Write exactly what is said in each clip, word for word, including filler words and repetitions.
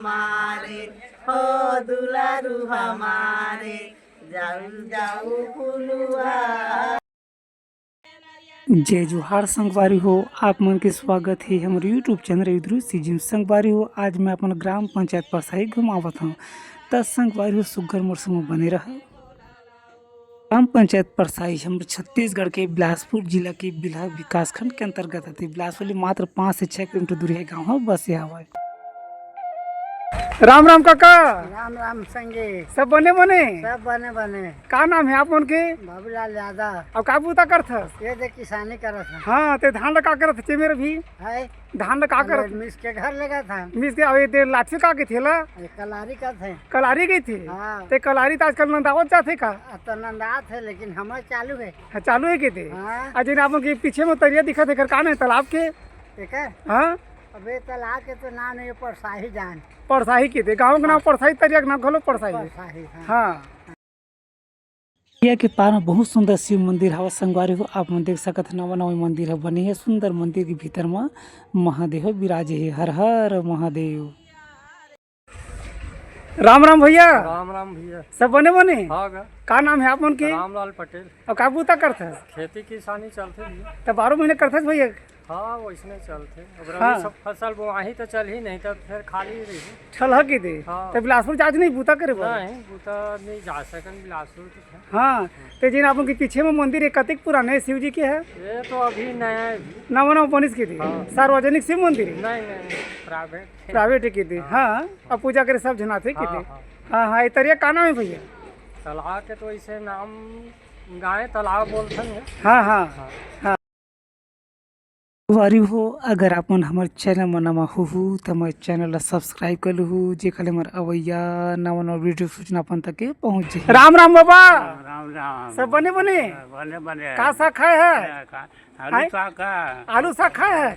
हमारे, हो दुलारू हमारे, जाऊ जाऊ फुलुआ। जय जोहार संगवारी हो, आप मन के स्वागत हे हमर YouTube चैनल रविद्रोही सिजिम। संगवारी हो, आज मैं अपन ग्राम पंचायत परसाही घुमावत हूँ, त संगवारी हो सुग्घर मोर संग बने रहा। ग्राम पंचायत परसाही हमर छत्तीसगढ़ के बिलासपुर जिला के बिल्हा विकासखंड के अंतर्गत आथे। बिलासपुर ले मात्र पाँच से छह किलोमीटर दूरी हे गांव ह बसे हवय। राम राम काका। राम राम संगी। सब बने बने? सब बने बने। का नाम हे आप मन के? बाबूलाल यादव। अउ का बूता करथस? ये दे किसानी करत हन। हाँ, ते धान ला का करत हे मेर भी? है। धान ला का करत? मिस के घर लेगत हन। मिस के, अउ ये दे लाठी का कथे ला? ये कलारी कथे। कलारी कथे? हाँ। ते कलारी त आजकल नंदावत जाथे का? अब तो नंदात हे, लेकिन हमर चालू हे। हाँ, चालू हे कथे? हाँ। अउ जेन आप मन के पीछे में तरिया दिखत हे, एकर का नाम हे तालाब के? एकर? हाँ। अबे तालाब के तो नाम नहीं, परसाही जान। परसाही कथे, गाँव के नाम परसाही, तरिया के नाम घलो परसाही। परसाही, हाँ। हाँ। तरिया के पार में बहुत सुंदर शिव मंदिर हवय संगवारी हो, आप मन देख सकत हव, नवा नवा मंदिर ह बने हे। सुंदर मंदिर के भीतर में महादेव विराजे हे। हर हर महादेव। राम राम भैया। राम राम भैया। सब बने बने? हाँ गा। का नाम हे आप मन के? रामलाल पटेल। अउ का बूता करथस? खेती किसानी चलथे भैया। त बारह महीना करथस भैया? हाँ, वैसने चलथे। अब हाँ। रबी सब फसल बोआही त चलही, नहीं त फेर खाली रही। ठलहा कथे। हाँ। त बिलासपुर जात नहीं बूता करे बर? नहीं, बूता नहीं जा सकन बिलासपुर के। हाँ, त जेन आप मन के पीछे में मंदिर हे, कतेक पुराना हे शिव जी के हे? ये तो अभी नया हे। नवा नवा बनिस कथे। हाँ। सार्वजनिक शिव मंदिर हे? नहीं, नहीं, private। Private हे कथे। हाँ। हाँ, अब पूजा करे सब झन आथे कथे। हाँ, हाँ। हाँ, हाँ, ये तरिया का नाम हे भैया? तालाब के तो इसे नाम गाय तालाब बोलथन हे। हाँ, हाँ, हाँ। हाँ। संगवारी हो, अगर आप मन हमर चैनल म नवा होहू, त हमर चैनल ला subscribe कर लूहू, जेकर ले हमर अवइया नवा नवा video सूचना अपन तक के पहुँच जाही। राम राम बाबा। राम राम। सब बने बने? बने बने। का साग खाए हे? का? आलू आय? साग का? आलू साग खाए हे?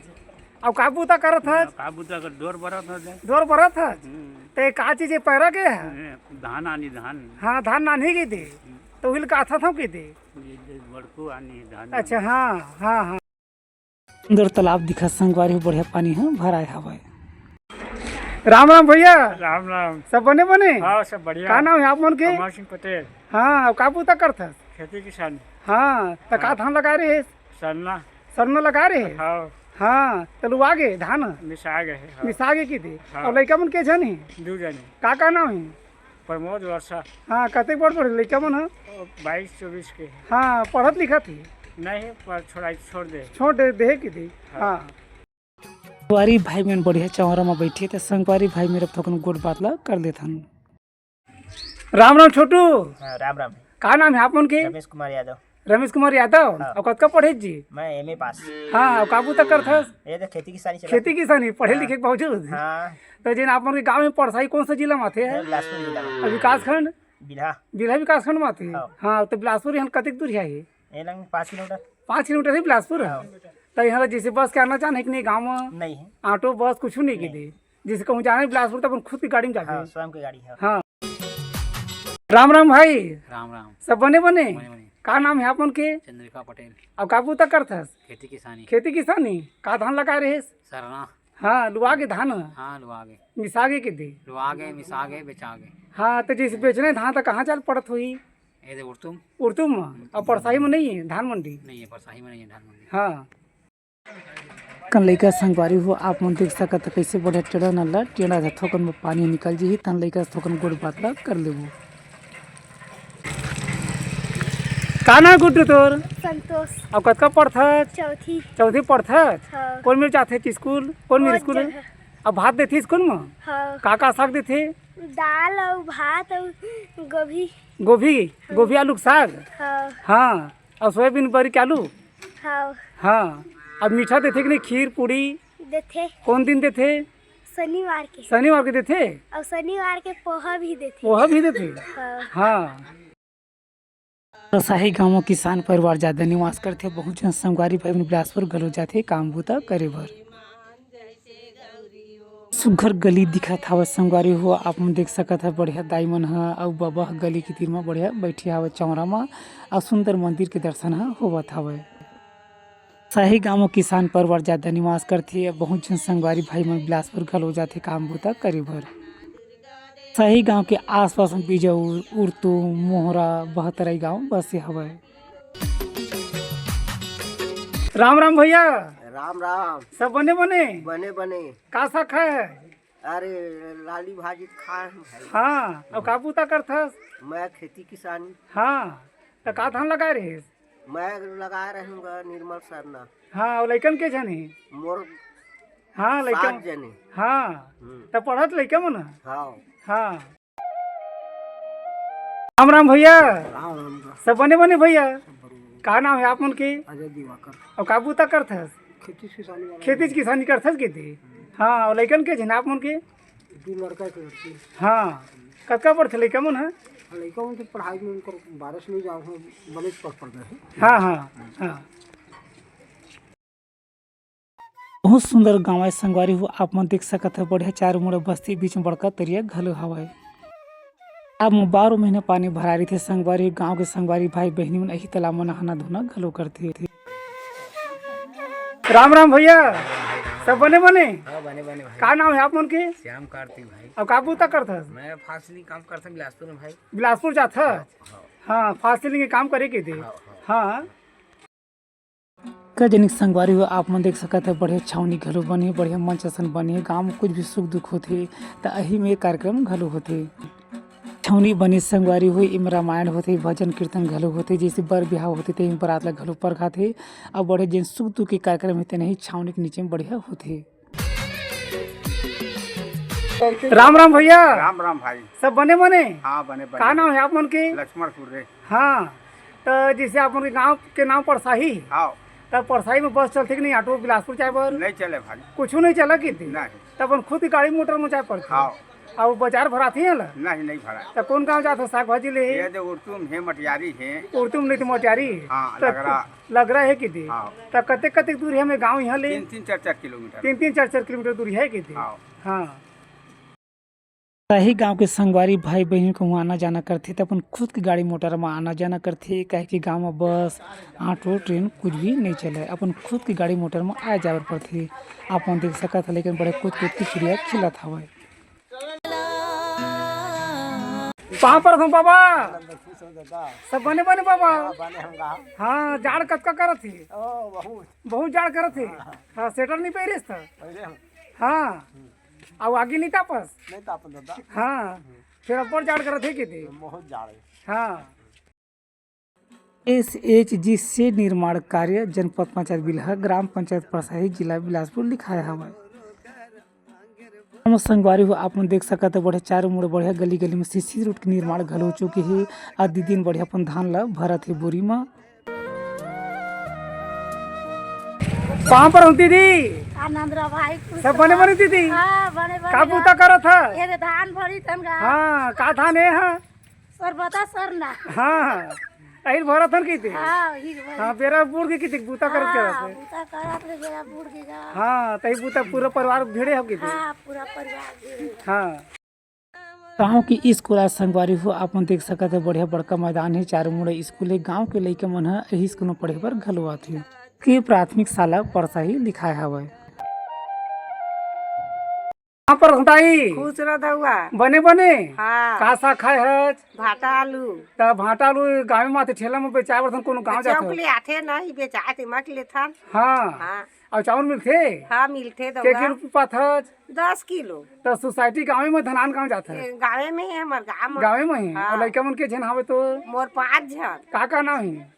अउ का बूता करत हस? का बूता कर, डोर बरत हस। डोर बरत हस? हम्म। ते का चीज हे, पैरा के हे? ए, धान आनी, धान। हाँ, धान नानही कथे। हम्म। त उहिल काथत हव कथे। ये दे बड़कू आनी धान। अच्छा, हाँ, हाँ, हाँ। सुंदर तालाब दिखत संगवारी हो, बढ़िया पानी ह भराए हवय। राम राम भैया। राम राम। सब बने बने? हाँ, सब बढ़िया। का नाम हे आप मन के? अमर सिंह पटेल। हाँ, अउ का बूता करथस? खेती किसानी। हाँ, त का हाँ। धान लगाए रहे? सरना। सरना लगाए रहे? हाँ। हाँ, त लुआ गे धान? मिसा गे हे, हाँ। मिसा गे कथे? हाँ। अउ लइका मन के झन हे? दू झन हे। का का नाम हे? प्रमोद वर्षा। हाँ, कतेक बड़ बड़ लइका मन ह? बाईस चौबीस के। हाँ, पढ़त लिखत हे? नहीं, पर छोड़ा, छोड़ दे। छोड़ दे, दे कथे? हाँ। हाँ। संगवारी भाई मन बढ़िया चौरा म बइठे, त संगवारी भाई मेर थोकन गोठ बात ला कर लेथन। राम राम छोटू। हाँ, राम राम। का नाम हे आप मन के? रमेश कुमार यादव। रमेश कुमार यादव। हाँ। अउ कतका पढ़े जी? मैं एमए पास। हाँ, अउ का बूता करथस? ये तो खेती किसानी चला। खेती किसानी, पढ़े हाँ। लिखे के बावजूद। हाँ। त जेन आप मन के गाँव हे परसाही, कौन सा जिला म आथे? ये बिलासपुर जिला म। अउ विकासखंड? बिल्हा। बिल्हा विकासखंड म आथे। हाँ। हाँ, त बिलासपुर यहाँ कतेक दूर हे? ये लंग पाँच किलोमीटर। पाँच किलोमीटर हे बिलासपुर? हाँ। त यहाँ जैसे बस के आना जाना हे कि नहीं गाँव म? नहीं हे। ऑटो बस कुछ नहीं नहीं। कथे? जैसे कहूँ जाना हे बिलासपुर त अपन खुद के गाड़ी म जाबे? हाँ, स्वयं के गाड़ी हे। हाँ। राम राम भाई। राम राम। सब बने बने? बने बने। का नाम हे आप मन के? चंद्रिका पटेल। अउ का बूता करथस? खेती किसानी। खेती किसानी। का धान लगाए रहेस? सरना। हाँ, लुआ गे धान? हाँ, लुआ गे। मिसा गे कथे? लुआ गे, मिसा गे, बेचा गे। हाँ, त जैसे बेचने धान त कहाँ जाए ल पड़त होही? ये दे उरतुम। उरतुम म? अउ परसाही म नहीं हे धान मंडी? नहीं हे, परसाही म नहीं हे धान मंडी। हाँ। कन लइका संगवारी हो, आप मन देख सकत ह, कइसे बढ़िया टेड़ा नल ला टेड़ा जाथे, थोकन म पानी निकल जही, तन लइका थोकन गोठ बात ला कर लेबो। का नाम गुड्डू तोर? संतोष। अउ कतका पढ़थस? चौथी। चौथी पढ़थस? हाँ। कौन मेर जाथे स्कूल? कौन मेर बहुत स्कूल हे? जगह। अउ भात देथे स्कूल म? हाँ। का का साग देथे? दाल अउ भात अउ गोभी। गोभी? हाँ। गोभी आलू के साग? हाँ। हाँ। अउ सोयाबीन बरी के आलू? हाँ। हाँ। अउ मीठा देथे कि नहीं? खीर, पूड़ी? देथे। कौन दिन देथे? शनिवार के। शनिवार के देथे? अउ शनिवार के पोहा भी देथे। पोहा भी देथे? हाँ। हाँ। परसाही गाँव म किसान परिवार जादा निवास करथे। बहुत झन संगवारी भाई मन बिलासपुर घलो जाथे काम बूता करे बर। सुघ्घर गली दिखत हावय संगवारी हो, आप मन देख सकत ह, बढ़िया दाई मन ह अउ बबा ह गली के तीर म बढ़िया बइठे हावय चौरा म, अउ सुंदर मंदिर के दर्शन ह होवत हावय। परसाही गांव म किसान परिवार जादा निवास करथे। अब बहुत झन संगवारी भाई मन बिलासपुर घलो जाथे काम बूता करे बर। सही गांव के आसपास में बिजौर, उरतुम, मोहरा, बहतरई गांव बसे हवय। राम राम भैया। राम राम। सब बने बने? बने बने। का साग खाए है? अरे, लाली भाजी खाए हन भाई। हाँ, अउ का बूता करथस? मैं खेती किसानी। हाँ, त का धान लगाए रहिस? मैं लगाए रहूंगा निर्मल सरना। हाँ, अउ लइकन के झन हे? मोर हाँ, लइकन। सात जने। हाँ, हम्म। त पढ़त लइका मन? हाँ। हाँ। राम राम भैया। राम राम राम। सब बने बने भैया? सब बने बने। का नाम हे आप मन के? अजय दिवाकर। अउ का बूता करथस? खेती किसानी वाला। खेती किसानी करथस के दे? हाँ, अउ लइकन के झन आप मन के? दू लड़का, एक लड़की। हाँ, कतका पढ़थे लइका मन ह? लइका मन तो पढ़ाई में उनकर बारिश नहीं जाओ, बने पढ़ पढ़ रहे। हाँ, हाँ, हाँ। बहुत सुंदर गाँव आय संगवारी हो, आप मन देख सकत हव, बढ़िया चारों मुड़ा बस्ती, बीच में बड़का तरिया घलो हवय। अब बारह महीना पानी भरा रहिथे संगवारी, गाँव के संगवारी भाई बहिनी मन एही तालाब म नहाना धोना घलो करथे। राम राम भैया, सब बने बने? हाँ, बने बने भाई। का नाम हे आप मन के? श्याम कार्तिक भाई। अउ का बूता करथस? मैं फासिलिंग काम करथन बिलासपुर में भाई। बिलासपुर जाथस? हाँ, हाँ। हाँ, फासिलिंग के काम करे के दे। हाँ, हाँ। हाँ। का जनिक संगवारी हो, आप मन देख सकत हव, बढ़िया छावनी घलो बने हे, बढ़िया मंच असन बने हे। गाँव में कुछ भी सुख दुख होथे, त एही में कार्यक्रम घलो होथे। छावनी बने संगवारी हो, एम रामायण होथे, भजन कीर्तन घलो होथे, जइसे बर बिहाव होथे, तेही बरात ला घलो परघाथे। अउ बढ़िया जेन सुख दुख के कार्यक्रम हे, तेन ही छावनी के नीचे में बढ़िया होथे। राम राम भैया। राम राम भाई। सब बने बने? हाँ, बने बने। का नाम हे आप मन के? लक्ष्मण कुर्रे। हाँ, त जइसे आप मन के गाँव के नाम परसाही। हाँ। त परसाही में बस चलथे कि नहीं, ऑटो बिलासपुर जाए बर? नहीं चले भाई। कुछू नहीं चला कि? नहीं। त अपन खुद के गाड़ी मोटर में जाए पड़थे? हाँ। अउ बाजार भराथे एला? नहीं, नहीं भरा। त कोन गाँव जाथो साग भाजी ले? ये दे उरतुम हे, मटियारी हे। उरतुम नहीं त मटियारी? हाँ, त लगरा। लगरा हे कि दे? हाँ। त कतेक कतेक दूर हे हमर गाँव इहाँ ले? तीन तीन चार चार किलोमीटर। तीन तीन चार चार किलोमीटर दूर हे कि दे? हाँ। हाँ। सही गाँव के संगवारी भाई बहिनी कहूँ आना जाना करथे, त अपन खुद के गाड़ी मोटर म आना जाना करथे, काहे कि गाँव म बस, ऑटो, ट्रेन कुछ भी नइ चलय। अपन खुद के गाड़ी मोटर म आए जाए बर पड़थे। आप मन देख सकत हव, लेकिन बड़े कुछ कुछ चिड़िया खिलत हवय। पाँव परत हँव बाबा। खुश हो दादा। सब बने बने बाबा। हाँ, बने हम गा। हाँ, जाड़ कतका करत हे? ओ, बहुत। बहुत जाड़ करत हे। हाँ, हाँ। हाँ, स्वेटर नहीं पहिरिस त? पहले हम। हाँ। हम्म। अउ आगी नहीं तापस? नहीं तापन दादा। हाँ। हम्म। फेर अब्बड़ जाड़ करत हे कि दे? बहुत जाड़ हे। हाँ। एस एच जी शेड निर्माण कार्य, जनपद पंचायत बिल्हा, ग्राम पंचायत परसाही, जिला बिलासपुर लिखाय हवय। हमर संगवारी हो, आप मन देख सकत हव, बढ़िया चारों मुड़ बढ़िया गली गली में सीसी रोड के निर्माण घलो हो चुके हे। अउ दीदी मन बढ़िया अपन धान ला भरत हे बोरी म। पाँव परत हँव दीदी। आनंद रह भाई, खुश सब बने रह। बने दीदी? हाँ, बने बने का रह। बूता करत हव? ये दे धान भरी तन गा। हाँ, का धान हे? हाँ। सरबता सरना। हाँ, हाँ। अहिर भरत हन कहिथे। हाँ, अहिर भरत। हाँ, बेरा बूढ़ गे कहिथे, बूता करत हाँ, करत हे। बूता करत ले बेरा बूढ़ गे गा। हाँ, तही बूता पूरा परिवार भिड़े हो कहिथे। हाँ, पूरा परिवार भिड़े। हाँ। गाँव के स्कूल आय संगवारी हो, आप मन देख सकत हव, बढ़िया बड़का मैदान हे, चारों मुड़ा स्कूल हे। गाँव के लइका मन ह एही स्कूल म पढ़े बर घलो आथे। के प्राथमिक शाला परसाही लिखाय हवय। कहाँ पर हँव दाई? खुश रह दउआ। बने बने? हाँ। का साग खाय हच? भांटा आलू। त भांटा आलू गाँवे म आथे, ठेला म बेचाय बर थन कोनो गाँव जाथव? चौक ले आथे, नहीं बेचाय ते मत लेथन। हाँ। हाँ। अउ चाउर मिलथे? हाँ, मिलथे के दउआ। के रुपये पाथच? दस किलो। त सोसाइटी गाँवे म धनान गाँव जाथव? ए, गाँवे में हे, हमर गाँव म। गाँवे म हे? हाँ। अउ लइका मन के झन हावे तो? मोर पाँच झन। का का नाम हे?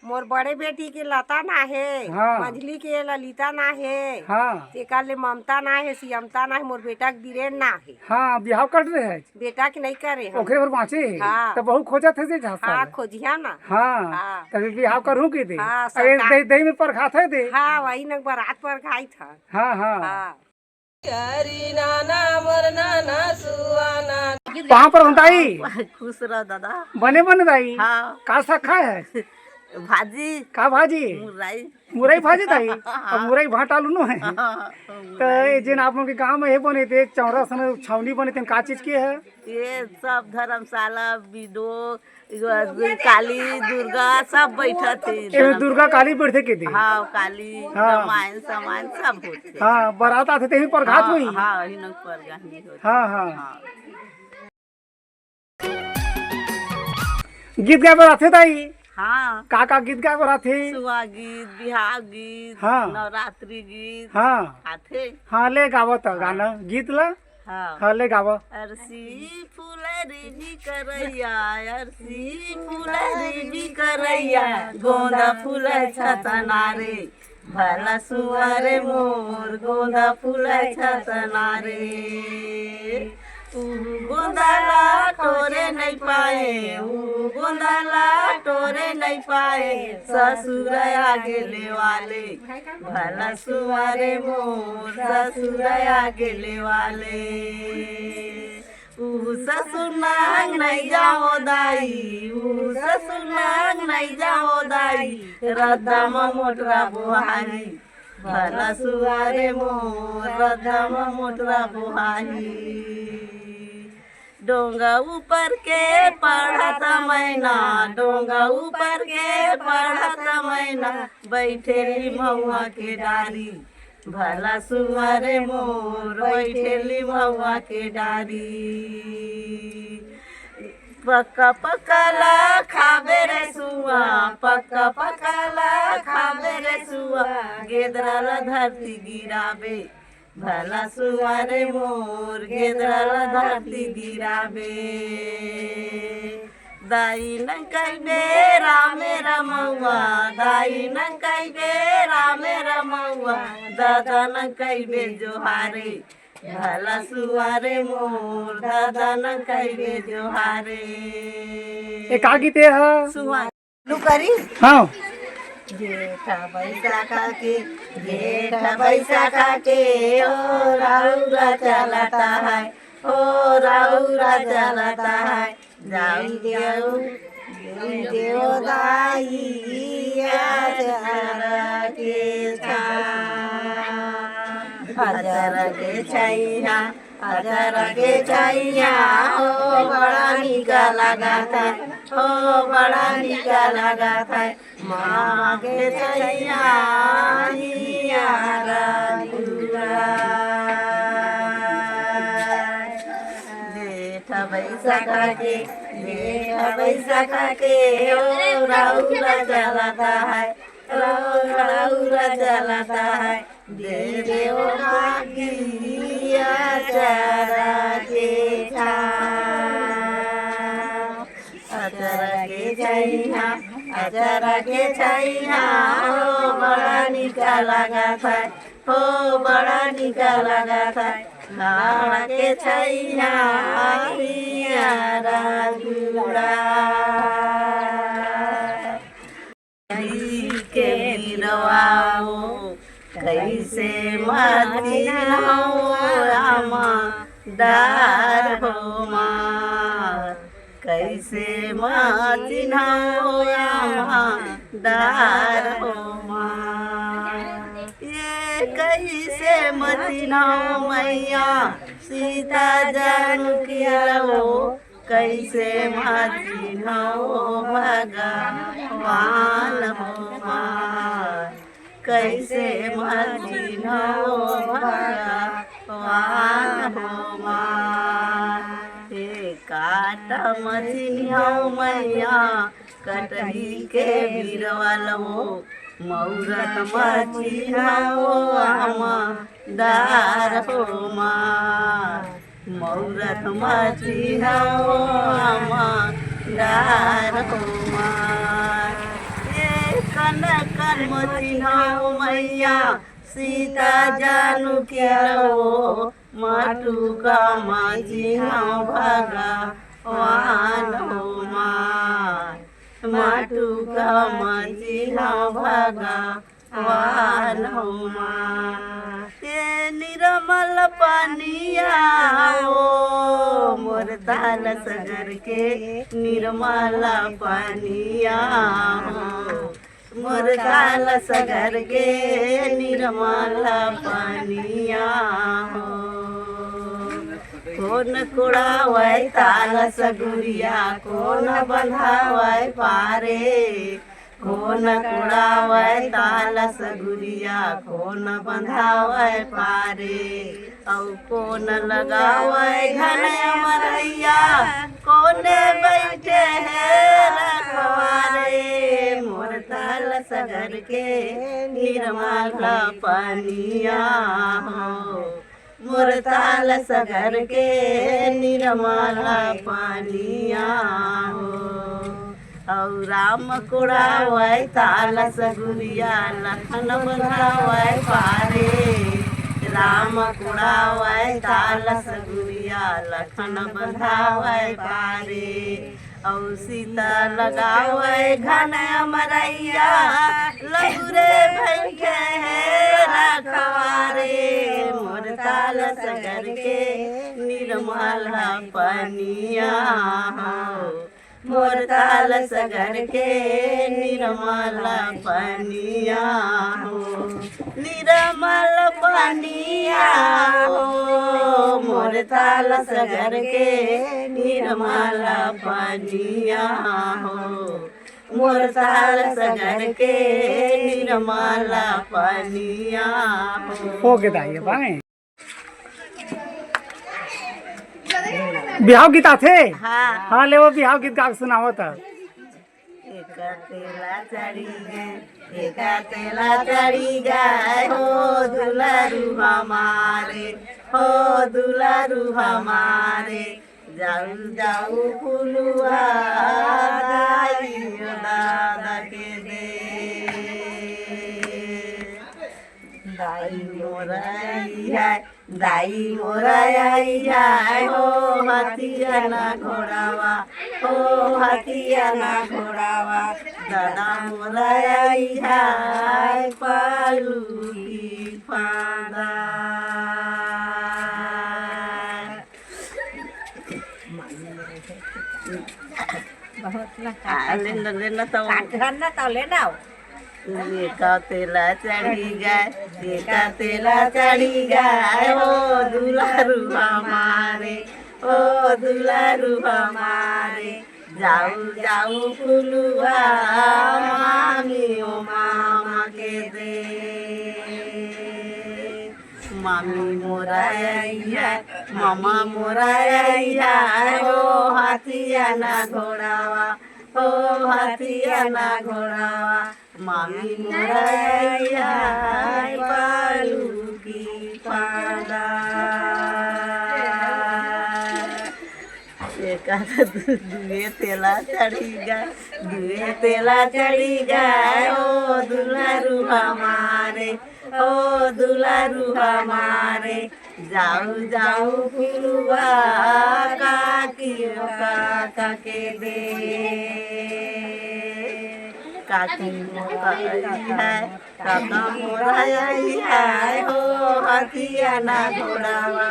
मोर बड़े बेटी के लता ना हे, हाँ। मझली के ललिता ना हे, हाँ। तेकर ले ममता ना हे, सियमता ना हे, मोर बेटा के बीरेन ना हे। हाँ, बिहाव कर दे हे। बेटा के नहीं करे हम। ओकरे बर बाँचे हे। हाँ। त बहू खोजत हे जे झांसा हाँ, ले। खोजिया ना। हाँ। हाँ। तभी बिहाव करहूँ कहिथे। हाँ, अरे, सरकार दही, दही में परघात हे दे। हाँ, वही नंग बरात परघाई था। हाँ, हाँ। हाँ। करी नाना मोर नाना सुआना। कहाँ पर हँव दाई? खुश रह दादा। बने बने दाई। हाँ। का साग खाय हच? भाजी। का भाजी? मुरई। मुरई भाजी दाई? हाँ। अब मुरई भांटा आलू नो हे। हाँ, त मुरई। ये जेन आप मन के गाँव म हे बने ते चौरा सन छावनी बने तेन का चीज के हे? ये सब धर्मशाला, बिडो, काली, दुर्गा सब बैठत हे। एमे दुर्गा काली बैठथे कहिथे? हाँ, काली, हाँ। रामायण, सामायण सब होथे। हाँ, बरात आथे तेही परघात हाँ, होही। हाँ, इही नंग परघात होथे। हाँ, हाँ। हाँ। गीत गाए बर आथे दाई? हाँ। का का गीत गाए बर आथे? सुआ गीत, बिहाव गीत, हाँ। नवरात्रि गीत हाँ। आथे। हाँ, ले गावत हाँ। गाना, गीत ला। हाँ। हाँ, ले गावा। अरसी फुलरी भी करैया, अरसी फुलरी भी करैया, गोंदा फुल छतना रे। भला सुआ रे मोर, गोंदा फुल छतना रे। ऊ गोंदा ला टोरे नहीं पाए, ऊ गोंदा ला टोरे नहीं पाए, ससुर आगे ले वाले। भला सुआ रे मोर, ससुर आगे ले वाले। ऊ ससुर नांग नहीं जाओ दाई, ऊ ससुर नांग नहीं जाओ दाई, रद्दा म मोटरा बोहाई। भला सुआ रे मोर, रद्दा म मोटरा बोहाई। डोंगा ऊपर के पढ़त मैना, डोंगा ऊपर के पढ़त मैना, बैठेली महुआ के डारी। भला सुआ रे मोर, बैठेली महुआ के डारी। पक्का पक्का ला खाबे रे सुआ, पक्का पक्का ला खाबे रे सुआ, गेदरा ला धरती गिराबे। भला सुआ रे मोर, गेदरा ला धरती गिराबे। दाई न कहिबे रामे रमौआ, दाई न कहिबे रामे रमौआ, दादा न कहिबे जोहारे। भला सुआ रे मोर, दादा न कहिबे जोहारे। ए, का गीत ए ह? सुआ। लुकरी? हाँ। जेठा बैसाखा के, जेठा बैसाखा के, ओ रौरा चलता है, ओ रौरा चलता है। जाई देव, जाई देव दाई, अचरा के छाँह, अचरा के छैया, अचरा के छैया, हो बड़ा निका लागत है, हो बड़ा निका लागत है। माँ के छैया, हियारा जुड़ा। जेठ बैसाखा के, जेठ बैसाखा के, ओ रौरा चलता है, रौ-, रौरा चलता है। दे देव मागिया चरा के छाँह। अचरा के छैया, अचरा के छैया, हो बड़ा निका लागत है, हो बड़ा निका लागत है। गाँव के छैया, हियारा जुड़ा। कई के बिरवा हो, कइसे मचिन हो रामा, डार हो मार। कइसे मचिन हो रामा, डार हो मार। ये कइसे मचिन हो मैया, सीता जानकी ला वो, कइसे मचिन हो भगवान हो मार। कइसे मचिन हो भगवान हो मार। हे काट मचिन हो मैया, कटही के बिरवा ला वो, मउरत मचिन हो आमा, डार हो मार। मउरत मचिन हो आमा, डार हो मार। ए कन कन मचिन हो मैया, सीता जानकी ला वो, माटुका मचिन हो भगवान हो मार। माटुका मचिन हो भगवान वान हो माँ। ए निर्मल पनिया हो, मोर ताल सगर के निर्मल पनिया हो, मोर ताल सगर के निर्मल पनिया हो। कोन कोड़ावय ताल सगुरिया, कोन बंधावय पारे, कोन कोड़ावय ताल सगुरिया, कोन बंधावय पारे, अउ कोन लगावय घन अमरैया, कोने बइठे हे सगर के निर्मल पनिया हो, मोर ताल सगर के निर्मल पनिया हो। अउ राम कोड़ावय ताल सगुरिया, लखन बंधावय पारे। राम कोड़ावय ताल सगुरिया, लखन बंधावय पारे। अउ सीता लगावय घन अमरैया, लघु रे भइखे हे रखवारे। मोर ताल सगर के निर्मल पनिया हो, मोर ताल सगर के निर्मल पनिया हो। निर्मल पनिया हो, मोर ताल सगर के निर्मल पनिया हो, मोर ताल सगर के निर्मल पनिया हो। हो गे दाई, अब आए। बिहाव गीत आथे? हाँ। हाँ, ले वो बिहाव गीत गा के सुनावत ह। एका तेला चढ़ी गए, एका तेला चढ़ी गए हो दुलरू हमारे, हो दुलरू हमारे। जाऊ जाऊ फुलुआ दाई दादा के दे। दाई मोरा आई है, दाई मोरा आई है हो हथिया ना घोड़ावा, हो हथिया ना घोड़ावा। दादा मोरा आई है पालू की फांदा। बहुत ना आ, लेना, लेना तो। काट ना तो लेना। एका तेला चढ़ी गए, एका तेला चढ़ी गए, ओ दुलारू हमारे, ओ दुलारू हमारे। जाऊ जाऊ फुलुआ मामी ओ मामा के दे। मामी मोरा आई है, मामा मोरा आई है, हो हथिया ना घोड़ावा, हो हथिया ना घोड़ावा। मामी मोरा आई है, पालू की फांदा। एका दु-, दुए तेला चढ़ी गए, दुए तेला चढ़ी गए, ओ दुलारू हमारे, ओ दुलारू हमारे। जाऊ जाऊ फुलुआ काकी ओ काका के दे। काकी मोरा आई है, काका मोरा आई है, हो हथिया ना घोड़ावा,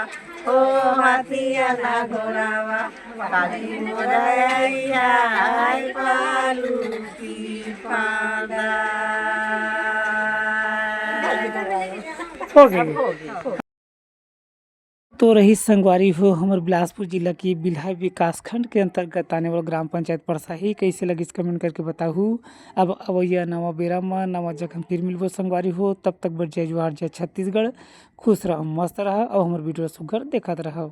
हो हथिया ना घोड़ावा। काकी मोरा आई है, पालू की फांदा। हो गई। तो रहिस संगवारी हो हमर बिलासपुर जिला के बिल्हा विकासखंड के अंतर्गत आने वाला ग्राम पंचायत परसाही। कइसे लगिस comment करके बताहू। अब अवइया नवा बेरा म नवा जगह फिर मिलबो संगवारी हो, तब तक बर जय जोहार, जय छत्तीसगढ़। खुश रहो, मस्त रहो और हमर video सुग्घर देखत रहो।